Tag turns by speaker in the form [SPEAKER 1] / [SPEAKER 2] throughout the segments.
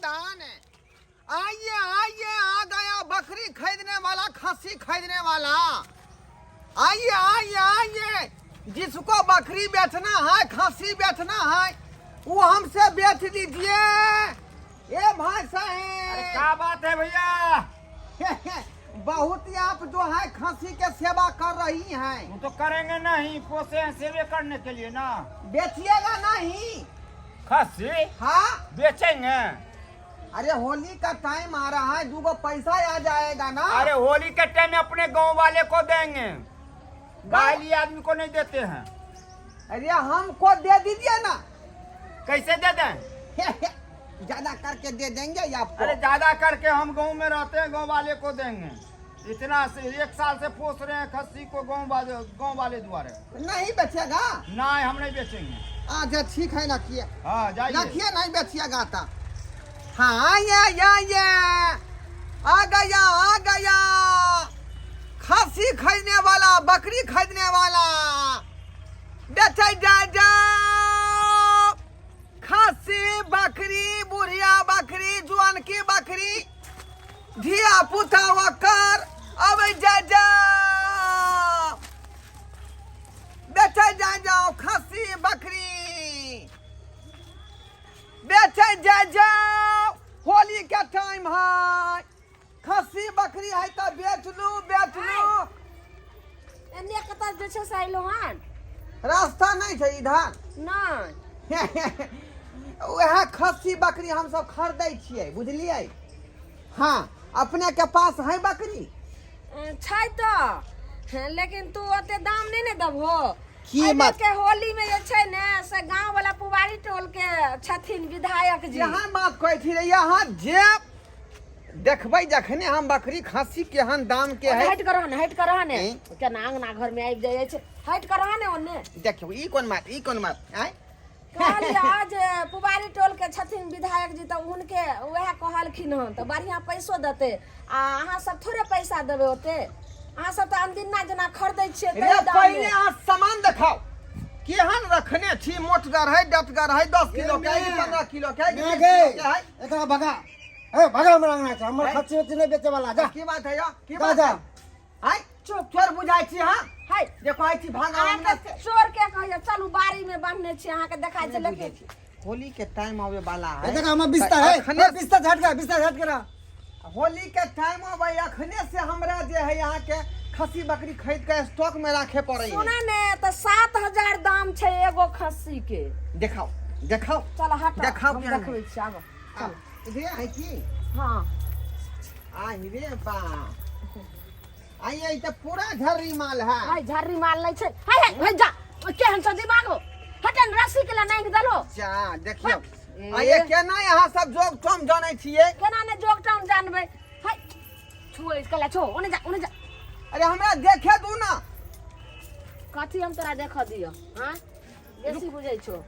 [SPEAKER 1] सावधान। आइए आइए, आ गया बकरी खरीदने वाला, खस्सी खरीदने वाला। आइए आइए आइए, जिसको बकरी बेचना है, खस्सी बेचना है, वो हमसे बेच लीजिए। ए भाई
[SPEAKER 2] अरे
[SPEAKER 1] साहेब,
[SPEAKER 2] क्या बात है भैया?
[SPEAKER 1] बहुत ही आप जो है खस्सी के सेवा कर रही हैं।
[SPEAKER 2] वो तो करेंगे नहीं, पोसे हैं सेवे करने के लिए ना।
[SPEAKER 1] बेचिएगा नहीं?
[SPEAKER 2] खस्सी?
[SPEAKER 1] हाँ।
[SPEAKER 2] बेचेंगे।
[SPEAKER 1] अरे होली का टाइम आ रहा है, दूगो पैसा आ जाएगा ना।
[SPEAKER 2] अरे होली के टाइम अपने गांव वाले को देंगे, बाहरी आदमी को नहीं देते हैं।
[SPEAKER 1] अरे हमको दे दीजिए ना।
[SPEAKER 2] कैसे दे दें?
[SPEAKER 1] ज्यादा करके दे देंगे आपको।
[SPEAKER 2] अरे ज्यादा करके, हम गांव में रहते हैं, गांव वाले को देंगे। इतना से एक साल से पोस रहे हैं खस्सी को गांव वाले द्वारे।
[SPEAKER 1] नहीं बेचेगा?
[SPEAKER 2] नहीं, हम नहीं बेचेंगे।
[SPEAKER 1] अच्छा ठीक है, रखिए।
[SPEAKER 2] हाँ, जाइए।
[SPEAKER 1] रखिए, नहीं बेचिएगा तो। हाँ, ये आ गया, आ गया खस्सी खरीदने वाला, बकरी खरीदने वाला। बेचे जा जाओ खस्सी बकरी, बुढ़िया बकरी, जुआन की बकरी, धिया पुता वकर अब जा जाओ, बेचे जा जाओ खस्सी बकरी, बेचे जा जाओ। होली के टाइम है, खस्सी बकरी है तो बेच लू, बेच लू।
[SPEAKER 3] एने कतऽ जे छै से अयलहुँ हन?
[SPEAKER 1] रास्ता नहीं छै इधर?
[SPEAKER 3] नहि।
[SPEAKER 1] वएह खस्सी बकरी हमसब खरीदै छियै, बुझलियै? हाँ, अपने के पास है बकरी?
[SPEAKER 3] छै तऽ, लेकिन तू ओते दाम नहि ने देबहो।
[SPEAKER 1] की
[SPEAKER 3] एहि बेर
[SPEAKER 1] बात?
[SPEAKER 3] के होली में जे छै ने से गांव वाला पुबारी टोल के छथिन विधायक जी।
[SPEAKER 1] यहाँ बात कहै छी रे, यहाँ जे देखबै जखने हम बकरी खस्सी केहन दाम के है।
[SPEAKER 3] हटि कऽ रह ने, हटि कऽ रह ने।
[SPEAKER 1] हैं?
[SPEAKER 3] केना अंगना घर में आबि जाइ छै, हटि कऽ रह ने ओने।
[SPEAKER 1] देखियौ, ई कोन बात, ई कोन बात आँय?
[SPEAKER 3] कहलियै जे पुबारी टोल के छथिन विधायक जी, तऽ हुनके वएह कहलखिन हन तऽ बढ़िआँ पैसो देतै। आ अहाँ सब थोड़े पैसा देबै ओते, अहाँ सब तऽ अनदिना जेना खरीदै छियै
[SPEAKER 1] रे
[SPEAKER 3] ताहि दाममे।
[SPEAKER 1] पहिले अहाँ सामान देखाउ, केहन रखने छी, मोटगर है, डटगर है, 10 किलो के है कि 15 किलो के है कि 20 किलो के है?
[SPEAKER 4] एकरा भगा, ए भगा हमरा अंगना से, हमर खस्सी उस्सी नहीं बेचे वाला, जा।
[SPEAKER 1] की बात है यो? की
[SPEAKER 4] जा,
[SPEAKER 1] बात
[SPEAKER 4] जा।
[SPEAKER 1] है? आय चोर चोर बुझाइ छी हाँ?
[SPEAKER 3] हाय।
[SPEAKER 1] जे कहै छी भागा
[SPEAKER 3] अहाँके
[SPEAKER 1] अंगना से।
[SPEAKER 3] चोर के कहैया? चलू, बाड़ी में बांधने छी, अहाँके देखाइ छै लेकिन।
[SPEAKER 1] होली के टाइम आवे वाला
[SPEAKER 4] ए
[SPEAKER 1] है।
[SPEAKER 4] देखा, हमर बिस्तर है।
[SPEAKER 1] अखने
[SPEAKER 4] ए, बिस्तर झटका के, बिस्तर झटके रहा।
[SPEAKER 1] होली के टाइम आवे, अखने से हमरा जे है यहाँ के खस्सी बकरी खरीद के स्टॉक में राखे पड़े है।
[SPEAKER 3] सुना ने तऽ 7000 दाम छै एगो खस्सी के।
[SPEAKER 1] देखाओ, देखाओ।
[SPEAKER 3] चल हट।
[SPEAKER 1] देखाउ
[SPEAKER 3] हम
[SPEAKER 1] केहन है।
[SPEAKER 3] देखबै छी, आबऽ।
[SPEAKER 1] आ, इधरे है की?
[SPEAKER 3] हँ।
[SPEAKER 1] आ रे बा, आइए, ई तऽ पूरा झर्री माल है।
[SPEAKER 3] हाय, झर्री माल नहि छै। हाय हाय हाय, जा, केहन छौ दिमाग हो? हटन, रस्सी के ला नांगि देलो।
[SPEAKER 1] जा, देखियौ।
[SPEAKER 3] ए।
[SPEAKER 1] आइए, केना यहाँ सब जोग टोम जानै छियै?
[SPEAKER 3] केना ने जोग टाउन जानबै? हाय, छुए कला छो, ओने जा, ओने जा।
[SPEAKER 1] अरे हमरा देखे दू ना।
[SPEAKER 3] कथी हम तोरा देख दियो? हाँ, बेसी बुझै छो।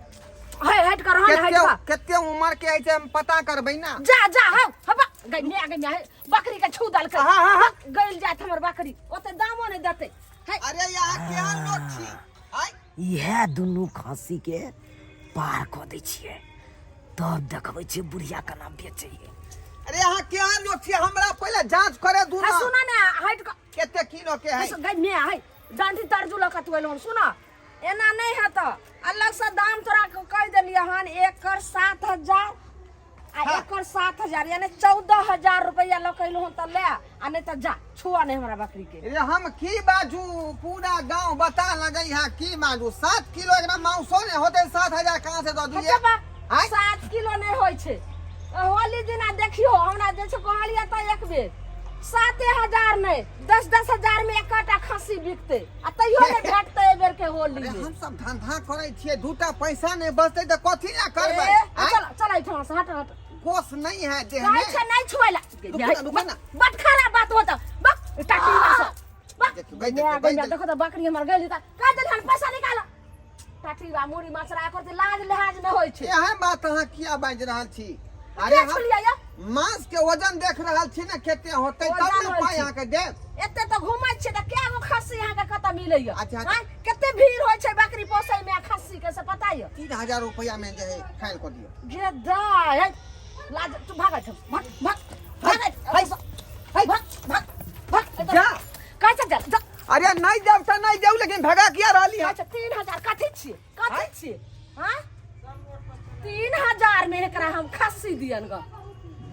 [SPEAKER 3] हाय, हट कर, हट, हट।
[SPEAKER 1] कते
[SPEAKER 3] कर।
[SPEAKER 1] कते उम्र के है छै, हम पता करबै ना।
[SPEAKER 3] जा जा, हौ हबा, गई मे, गई मे, बकरी के छू दल के।
[SPEAKER 1] हाँ, हाँ, हाँ।
[SPEAKER 3] गइल जात हमर बकरी, ओते दामो नहि देतै। हाय।
[SPEAKER 1] अरे यहाँ केहन लोग छी आय?
[SPEAKER 5] इएह दुनू खस्सीके पार कऽ दै छियै, तब देखबै छियै बुढ़िया केना बेचै है।
[SPEAKER 1] अरे यहाँ केहन लोग छी, हमरा पहिले जांच करे दू
[SPEAKER 3] हाँ,
[SPEAKER 1] ना।
[SPEAKER 3] सुना ने, हट कर।
[SPEAKER 1] कते किलो के है?
[SPEAKER 3] गई मे, हाय, डांटी तरजू लऽ कऽ तू एलहुँ। सुन, एना नहि हेतऽ, अलगसँ दाम तोरा कहि देलियै हन, एकर 7000 आ एकर 7000, यानी 14,000 रुपैआ लऽ कऽ एलहुँ हन तऽ ले, आ नहि तऽ जा, छुआ नहि हमरा बकरीके।
[SPEAKER 1] रे हम की बाजू, पूरा गांव बता लगै है, की बाजू? 7 किलो एकरा मांसो ने होते, 7000 कहाँ से दऽ दिए?
[SPEAKER 3] अच्छा,
[SPEAKER 1] आँय?
[SPEAKER 3] 7 किलो नहि होइ छै। होली दिना देखियौ, हमरा जे छै कहलियै तऽ एक बेर 7000 नहि, 10-10 हजार में एकटा खस्सी बिकतै आ तैयो नहि भेटतै एहि बेर के होली
[SPEAKER 1] अरे
[SPEAKER 3] में।
[SPEAKER 1] हम सब धंधा करै छियै, दूटा पैसा नहि बचतै तऽ कथी ला करबै?
[SPEAKER 3] ए,
[SPEAKER 1] आँय?
[SPEAKER 3] चल चल, एहिठाम से हट, हट।
[SPEAKER 1] कोस नहीं है देह
[SPEAKER 3] कहै
[SPEAKER 1] में।
[SPEAKER 3] छै नहि छुए ला।
[SPEAKER 1] रुकू ना, रुकू ना।
[SPEAKER 3] बड खराब बात होत, बक टाटी बास बक।
[SPEAKER 1] देखियौ, गई देखियौ, गई देखियौ।
[SPEAKER 3] देखो तऽ बकरी हमर गेली तऽ कह देलहन पैसा निकाल। टाटी बा मुड़ी मचरा करते, लाज लिहाज नहि होइ छै।
[SPEAKER 1] एहन बात अहाँ किया बाजि रहल छी?
[SPEAKER 3] अरे
[SPEAKER 1] अरे हम
[SPEAKER 3] छुलिया या
[SPEAKER 1] मांस के वजन देख रहल छी ने, कते होतै तब
[SPEAKER 3] वजन
[SPEAKER 1] ने
[SPEAKER 3] होइ
[SPEAKER 1] पाइ
[SPEAKER 3] छै।
[SPEAKER 1] अहाँके देब।
[SPEAKER 3] एते तऽ घुमै छियै तऽ कए गो खस्सी अहाँके कतऽ मिलैया?
[SPEAKER 1] अच्छा, अच्छा।
[SPEAKER 3] आँय, कते भीड़ होइ छै बकरी पोसै मे आ खस्सी के, से पता यऽ?
[SPEAKER 1] 3000 रुपया में जे है फाइल कऽ दियौ।
[SPEAKER 3] गे दाय, लाज तू भाग एहिठाम, भाग भाग भाग
[SPEAKER 1] हाय, हाय,
[SPEAKER 3] भाग भाग भाग
[SPEAKER 1] जा।
[SPEAKER 3] कैसे जा जा
[SPEAKER 1] अरे नहीं जाब तऽ नहीं जाऊ लेकिन भगा किया रहली है
[SPEAKER 3] अच्छा 3000 कथी छियै कथी
[SPEAKER 1] आँय?
[SPEAKER 3] छियै हाँ 3000 में एकरा हम खस्सी दियन ग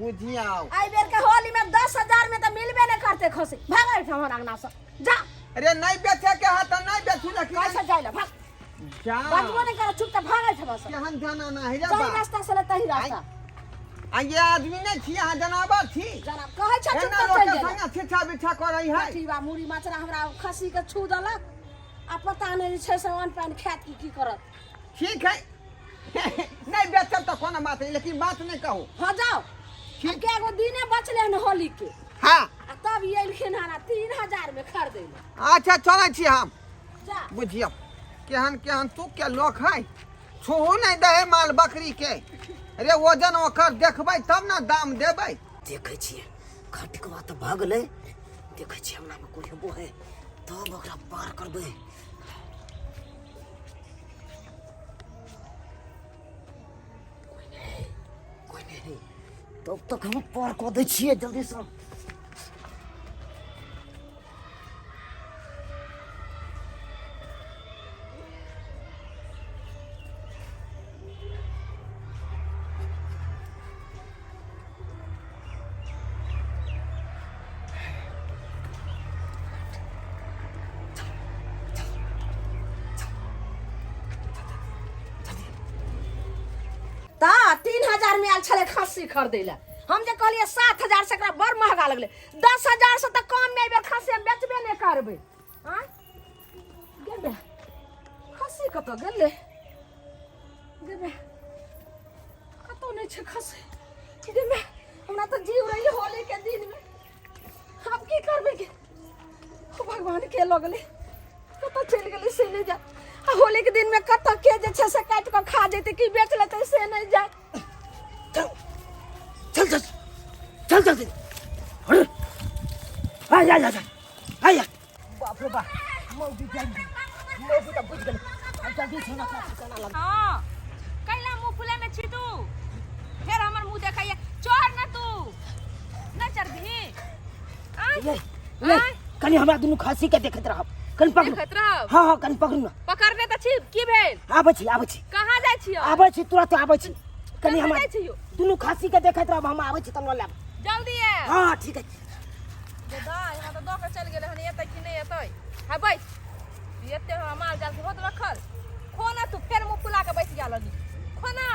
[SPEAKER 1] बुझियाओ
[SPEAKER 3] एहि बेर के होली में 10,000 में तऽ मिलबे नहि करते खस्सी भाग एहिठाम हमर अंगना से जा
[SPEAKER 1] अरे नहीं बेचे के है तऽ नहीं बेचू लेकिन
[SPEAKER 3] कैसे जाय ला भाग
[SPEAKER 1] जा
[SPEAKER 3] बजबो नहि कर चुप तऽ भाग एहिठाम से
[SPEAKER 1] केहन जनाना है रे
[SPEAKER 3] जही
[SPEAKER 1] बा
[SPEAKER 3] रास्ता से ले तही रास्ता
[SPEAKER 1] आ ये आदमी नहीं छी अहाँ जनावर छी
[SPEAKER 3] जनाब कहै छ चुप
[SPEAKER 1] एना
[SPEAKER 3] तऽ
[SPEAKER 1] लोक
[SPEAKER 3] चलि
[SPEAKER 1] के
[SPEAKER 3] गेल
[SPEAKER 1] संगे छिछा बिछा करै है
[SPEAKER 3] कथी बा मुड़ी मचरा हमरा खस्सी के छू देलक आ पता नहि जे छै से अन्न पानि खायत कि की करत
[SPEAKER 1] ठीक है नहीं बेचब तऽ कोनो बात नहीं लेकिन बात नहीं कहू
[SPEAKER 3] हाँ जाओ
[SPEAKER 1] ठीक।
[SPEAKER 3] के एगो दिने बचले हन होली के
[SPEAKER 1] हाँ
[SPEAKER 3] आ तब ई एलखिन हन 3000 में खरीदै ले
[SPEAKER 1] अच्छा चलै छी हम
[SPEAKER 3] जा
[SPEAKER 1] बुझियौ केहन केहन तू के लोक है छूहू नहीं दे माल बकरी के अरे वजन ओकर देखबै तब ने दाम देबै
[SPEAKER 5] देखै छियै खटकवा तऽ भऽ गेलै देखै छियै अंगनामे कोइ हेबो है तब ओकरा पार करबै कोइ नहि कोइ नहि तब तक हम पार कऽ दै छियै जल्दीसँ
[SPEAKER 3] तऽ 3000 में आयल छलै खस्सी खरीदै लए हम जे कहलियै 7000 से एकरा बड़ महगा लगलै 10,000 से तऽ कम में एहि बेर खस्सी हम बेचबे नहि करबै आँय गेबै खस्सी कतऽ गेलै गेबै कतौ नहि छै खस्सी गेबै हमरा तऽ जीव रही होली के दिन में आब की करबै गे ओ भगवान के लऽ गेलै कतऽ चलि गेलै से नहि जाय आ होली के दिन में कतऽ के जे छै से काटि कऽ खा जेतै की बेच लेतै से नहि जाय
[SPEAKER 5] चल चल चल चल चल अरे आ जा जा जा आ जा बाप रे बाप मौगी जान गई मौगी तो बुझ गेलै अब जल्दी से ना ठिकाना लग
[SPEAKER 6] हाँ कैला मुंह फुलेने छी तू फेर हमर मुंह देखैया चढ़ ना तू ना चढ़बही आँय
[SPEAKER 5] ले ले कनी हमरा दुनू खसी के देखैत रहब कनी पकड़ू
[SPEAKER 6] देखैत रहब
[SPEAKER 5] हाँ हाँ कनी पकड़ू ना
[SPEAKER 6] पकड़ने तऽ छी की भेल
[SPEAKER 5] आबै छी आबै छी
[SPEAKER 6] कहाँ जाइ छी
[SPEAKER 5] आबै छी तुरंत आबै छी कनी
[SPEAKER 6] कहाँ
[SPEAKER 5] हमरा
[SPEAKER 6] जाइ छी यौ?
[SPEAKER 5] दुनू खसी के देखैत रहब हम आबै छी तब लऽ लेब
[SPEAKER 6] जल्दी आयब
[SPEAKER 5] हाँ ठीक है
[SPEAKER 6] दाइ हमरा तऽ दऽ कऽ चलि गेलै हन एतै कि नहि एतै हा बैस एते हमरा माल जाल के होत रखल खो ना तू फेर मुँह फुला के बैस गेल हनी खो ना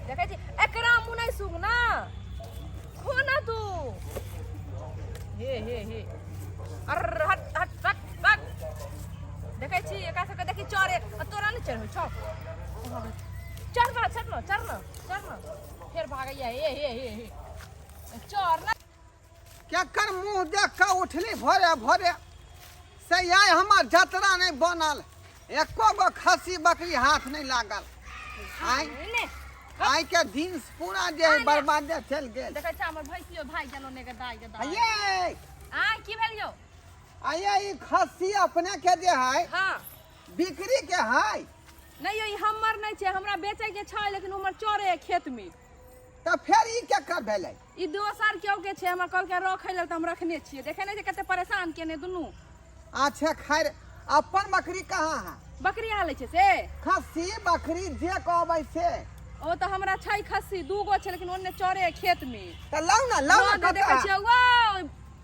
[SPEAKER 6] देखै छी एकरा मुँह नहि सुग ना खो ना तू हे हे हे अर हट हट हट हट देखै छी एकरा सबके देखी चढ़े आ तोरा नहि चढ़ होइ छौ चढ़ ना चढ़ ना चढ़ ना चढ़ ना फेर भागैया हे हे हे हे चढ़ ना
[SPEAKER 1] केकर मुँह देख कऽ उठली भोरे भोरे से आइ हमर जतरा नहि बनल एको गो खस्सी बकरी हाथ नहि लागल आइ
[SPEAKER 6] ने
[SPEAKER 1] आइ के दिन पूरा जे है बर्बादे चलि गेल
[SPEAKER 6] देखै छै हमर भैंसियो भागि गेलो ने गे दाइ गे दाइ
[SPEAKER 1] आइये
[SPEAKER 6] आ की भेल यौ
[SPEAKER 1] आइये ई खस्सी अपने के जे है
[SPEAKER 6] हाँ
[SPEAKER 1] बिक्री के है
[SPEAKER 6] नहि यौ ई हमर नहि छै हमरा बेचै के छै लेकिन हमर चरे है खेत में
[SPEAKER 1] तऽ फेर ई केकर भेलै
[SPEAKER 6] ई दोसर केओ के छै हमरा कहलकै रखै लेल तऽ हम रखने छियै देखै नहि छै कते परेशान केने दुनू
[SPEAKER 1] अच्छा खैर अपन बकरी कहाँ है
[SPEAKER 6] बकरी अहाँ लै छै से
[SPEAKER 1] खस्सी बकरी जे कहबै से
[SPEAKER 6] ओ तऽ हमरा छै खस्सी दू गो छै लेकिन ओन्ने चरे है खेत में
[SPEAKER 1] तऽ लाउ ने लाउ ने
[SPEAKER 6] हँ,
[SPEAKER 1] कतऽ
[SPEAKER 6] देखै छियै वो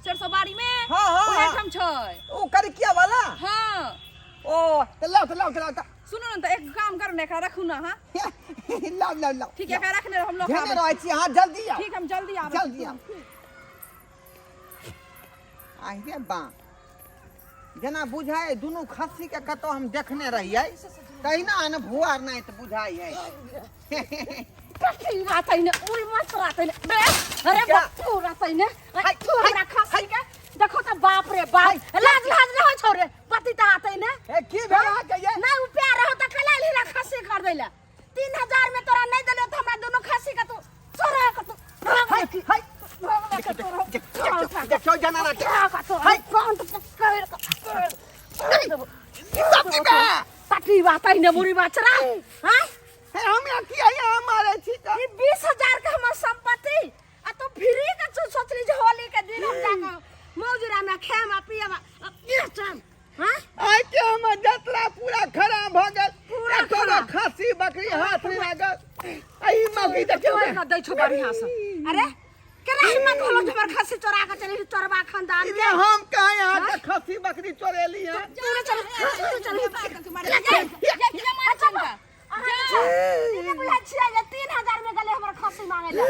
[SPEAKER 6] सरसो बाड़ी में
[SPEAKER 1] हाँ, हाँ,
[SPEAKER 6] ओहे
[SPEAKER 1] हाँ।
[SPEAKER 6] ठाम छै
[SPEAKER 1] ओ करिकिया वाला
[SPEAKER 6] हाँ
[SPEAKER 1] ओ तऽ लाउ तऽ लाउ तऽ लाउ तऽ
[SPEAKER 6] सुनू ने तऽ एक काम करू ने एकरा रखू ने अहाँ
[SPEAKER 1] लाउ लाउ लाउ
[SPEAKER 6] ठीक है एकरा रखने रहू, हम लोग
[SPEAKER 1] घेने
[SPEAKER 6] आबै
[SPEAKER 1] रहै छी अहाँ जल्दी आउ
[SPEAKER 6] ठीक हम जल्दी आबै छी।
[SPEAKER 1] जल्दी आउ आहिरे बा जेना बुझाइ दुनू खस्सी के कतौ हम देखने रहियै तहिना अनभुआर नहि तऽ बुझाइ है
[SPEAKER 3] कथी रातै ने उड़ी मत रातै ने बे अरे
[SPEAKER 1] क्या?
[SPEAKER 3] बापू रातै ने तू हमरा खसी के देखो त बाप रे बाप लाज लाज न होइ छौ रे पति त आतै ने
[SPEAKER 1] ए की भेल अहाँके ये
[SPEAKER 3] नहीं उ प्यार रहो त कला लीला खसी कर दैला 3000 में तोरा नहीं देले त हमरा दोनों खसी के तू चोरा के तू
[SPEAKER 1] हाय हाय
[SPEAKER 3] हाय
[SPEAKER 1] देखियौ जनाना के
[SPEAKER 3] हाय कौन तो पकड़
[SPEAKER 1] सब की बे
[SPEAKER 3] पटी बात ने बुरी बात चरा हां
[SPEAKER 1] हे हमरा किया यहाँ मारै छी तऽ?
[SPEAKER 3] ई 20,000 के हमर संपत्ति आ तू फ्री के तू सोचली जे होली के दिन हम जाके मौजूरा में खाएम आ पियब आ बेचम। हाँ?
[SPEAKER 1] आइ के हमर जतरा पूरा खराब भऽ गेल।
[SPEAKER 3] पूरा
[SPEAKER 1] एको गो
[SPEAKER 3] खराब।
[SPEAKER 1] खस्सी बकरी हाथ नहि लागल। आ ई मौगी देखियौ
[SPEAKER 3] तोड़
[SPEAKER 1] ने।
[SPEAKER 3] न दै छौ बढ़िया से। अरे केना हिम्मत होलो जे हमर खस्सी चोरा के चली चोरबा खानदान के?
[SPEAKER 1] इने हम कहाँ यहाँ के खस्सी बकरी चोरेली है?
[SPEAKER 3] तू चल, तू चल।
[SPEAKER 6] ये मार चंदा।
[SPEAKER 3] ई नहि बुझै छियै जे 3,000 में गेलै हमर खस्सी मांगे लए।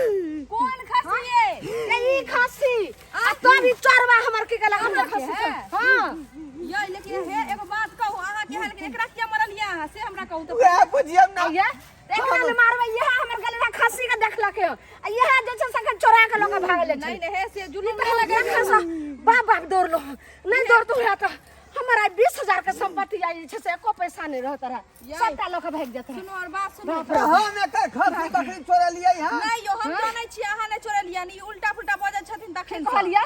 [SPEAKER 6] कोन खस्सी ये?
[SPEAKER 3] ए, ई खस्सी आ तब ई चोरबा हमर की केलक हमर खस्सी
[SPEAKER 6] है?
[SPEAKER 3] हां।
[SPEAKER 6] ये लेकिन हे एगो बात कहू अहाँ के है, लेकिन एकरा किया मरलियै अहाँ से हमरा कहू तऽ।
[SPEAKER 1] वएह बुझियौ ने।
[SPEAKER 3] ये एकरा ने मारबै, इएह हमर गेल रहे खस्सी के देखलक आ इएह जे छै से अखन चोरा के लऽ के भागल छै।
[SPEAKER 6] नहीं नहीं हे से जुलूम
[SPEAKER 3] तऽ
[SPEAKER 6] नहीं
[SPEAKER 3] हम
[SPEAKER 6] लगे।
[SPEAKER 3] देखै से बाप बाप दौड़लो, नहि दौड़तू है तऽ हमर आइ 20,000 के संपत्ति आइ जे छै से एको पैसा नहि रहत रहे, सबटा लऽ के भागि जेत रहे।
[SPEAKER 6] सुनू और बात सुनू।
[SPEAKER 3] बाप रे।
[SPEAKER 1] हम एकर खस्सी बकरी चोरेलियै हँ?
[SPEAKER 6] नहीं यो हम जानै छी अहाँ नहि चोरेलियै, ई उल्टा पुल्टा बजै छथिन तखन से।
[SPEAKER 3] कहलियै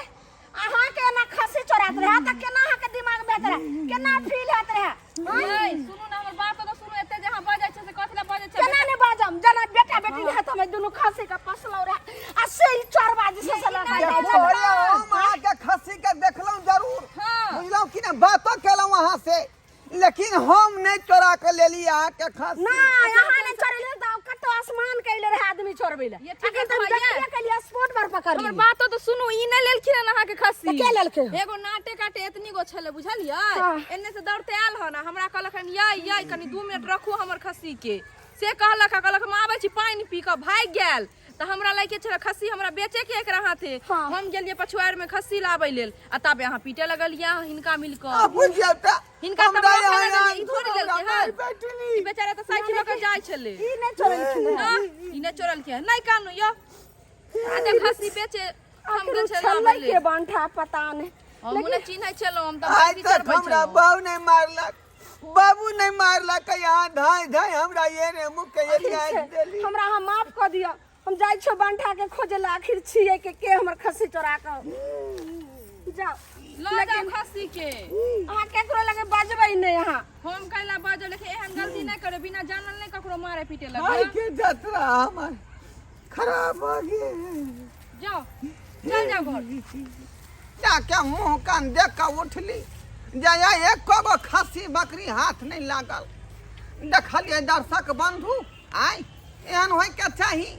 [SPEAKER 3] अहाँके एना खस्सी चोरात रहे तऽ केना अहाँके दिमाग में होइत रहे, केना फील होइत रहे?
[SPEAKER 6] नहीं सुनू ना हमर बात तो सुनू, एते जे अहाँ बजै छै से कथी लए बजै छै?
[SPEAKER 3] केना नहि बाजम, जेना बेटा बेटी रहे तऽ हम दुनू खस्सी के पोसलहुँ रहे आ से ई चोरबा जे छै से लऽ के
[SPEAKER 1] देखो
[SPEAKER 3] जाइ छै।
[SPEAKER 1] अरे हम अहाँके खस्सी के देखलहुँ जरूर,
[SPEAKER 6] हाँ।
[SPEAKER 1] बुझलहुँ कि नहि, बातो केलहुँ अहाँ से, लेकिन हम नहि चोरा के लेली अहाँके खस्सी।
[SPEAKER 3] नहि, अहाँ नहि चोरेलियै तऽ कतौ आसमान के अयले रहे आदमी चोरबै लए।
[SPEAKER 6] ये ठीक
[SPEAKER 3] अखन तऽ हम
[SPEAKER 6] है भैया।
[SPEAKER 3] देखबे केलियै, स्पॉट पर पकड़लियै।
[SPEAKER 6] हमर बातो तो सुनू, ई नहि लेलखिन हन अहाँके खस्सी।
[SPEAKER 3] तऽ के लेलकै?
[SPEAKER 6] एगो नाटे काटे एतनी गो छलै बुझलियै,
[SPEAKER 3] हाँ।
[SPEAKER 6] एन्ने से दौड़ते आयल हन आ हमरा कहलक हन यै यै कनि 2 मिनट रखू हमर खस्सी के, से कहलक आ कहलक हम आबै छी पानि पी कऽ, भागि गेल। तऽ हमरा लैके छलै खस्सी, हमरा बेचे के एकरा हाथे।
[SPEAKER 3] हाँ।
[SPEAKER 6] हम गेलियै पछुआरि में खस्सी लाबै लेल आ ताबे अहाँ पीटे लगलियै हिनका मिल कऽ।
[SPEAKER 1] आ बुझियौ तऽ
[SPEAKER 6] हिनका तऽ
[SPEAKER 1] हमरा
[SPEAKER 6] हमरा
[SPEAKER 1] यहाँ
[SPEAKER 6] लगल जे ई थोड़े लेलकै
[SPEAKER 1] हमरा
[SPEAKER 6] हन।
[SPEAKER 1] बैठली।
[SPEAKER 6] ई बेचारा तऽ साइकिल लऽ कऽ जाइ छलै।
[SPEAKER 3] ई नहि चोरेलखिन
[SPEAKER 6] ना, ई नहि चोरलकै हन। नहि कानू यौ, आ तऽ खस्सी बेचे हम
[SPEAKER 3] आखिर
[SPEAKER 6] गेल छलहुँ
[SPEAKER 3] छलै
[SPEAKER 6] आबै लेल।
[SPEAKER 3] के बंठा पता नहि।
[SPEAKER 6] हमहूँ नहि चिन्है छलहुँ, हम तऽ
[SPEAKER 1] आइ
[SPEAKER 6] भैंसी
[SPEAKER 1] तक
[SPEAKER 6] चरबै
[SPEAKER 1] हमरा
[SPEAKER 6] छलहुँ।
[SPEAKER 1] बाबू नहि मारलक, बाबू नहि मारलक, यहाँ धाय धाय हमरा ये रे मुख के ये
[SPEAKER 3] ठीक छै,
[SPEAKER 1] देली।
[SPEAKER 3] हमरा अहाँ माफ कऽ दिअ, हम जाइ छियै बंठा के खोजे लए, आखिर छियै के के हमर खस्सी चोरा कऽ जाओ।
[SPEAKER 6] लऽ जाओ खस्सी के।
[SPEAKER 3] अहाँ केकरो लगे बजबै नहि अहाँ।
[SPEAKER 6] हम कैला बाजब, लेकिन एहन गलती नहि करब, बिना जानल नहि ककरो मारे पीटे
[SPEAKER 1] आइ
[SPEAKER 6] लगबै।
[SPEAKER 1] के जतरा हमर खराब भऽ गेल।
[SPEAKER 6] जाओ चल जाओ घर।
[SPEAKER 1] जाके मुँह कान देख कऽ उठली जया एको गो खस्सी बकरी हाथ नहि लागल। देखलियै दर्शक बंधु, आइ एहन होइके चाही?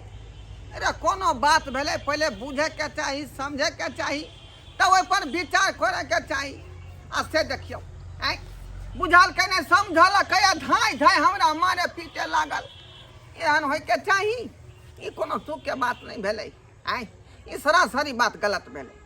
[SPEAKER 1] अरे कोनो बात भेलै पहिले बुझैके चाही, समझैके चाही, तऽ ओहिपर विचार करैके चाही। आ से देखियौ, आँय बुझलकै नहि समझलकै आ धाँइ धाँइ हमरा मारे पीटे लागल। एहन होइके चाही? ई कोनो सुखके बात नहि भेलै। आँय ई सरासरी बात गलत भेलै।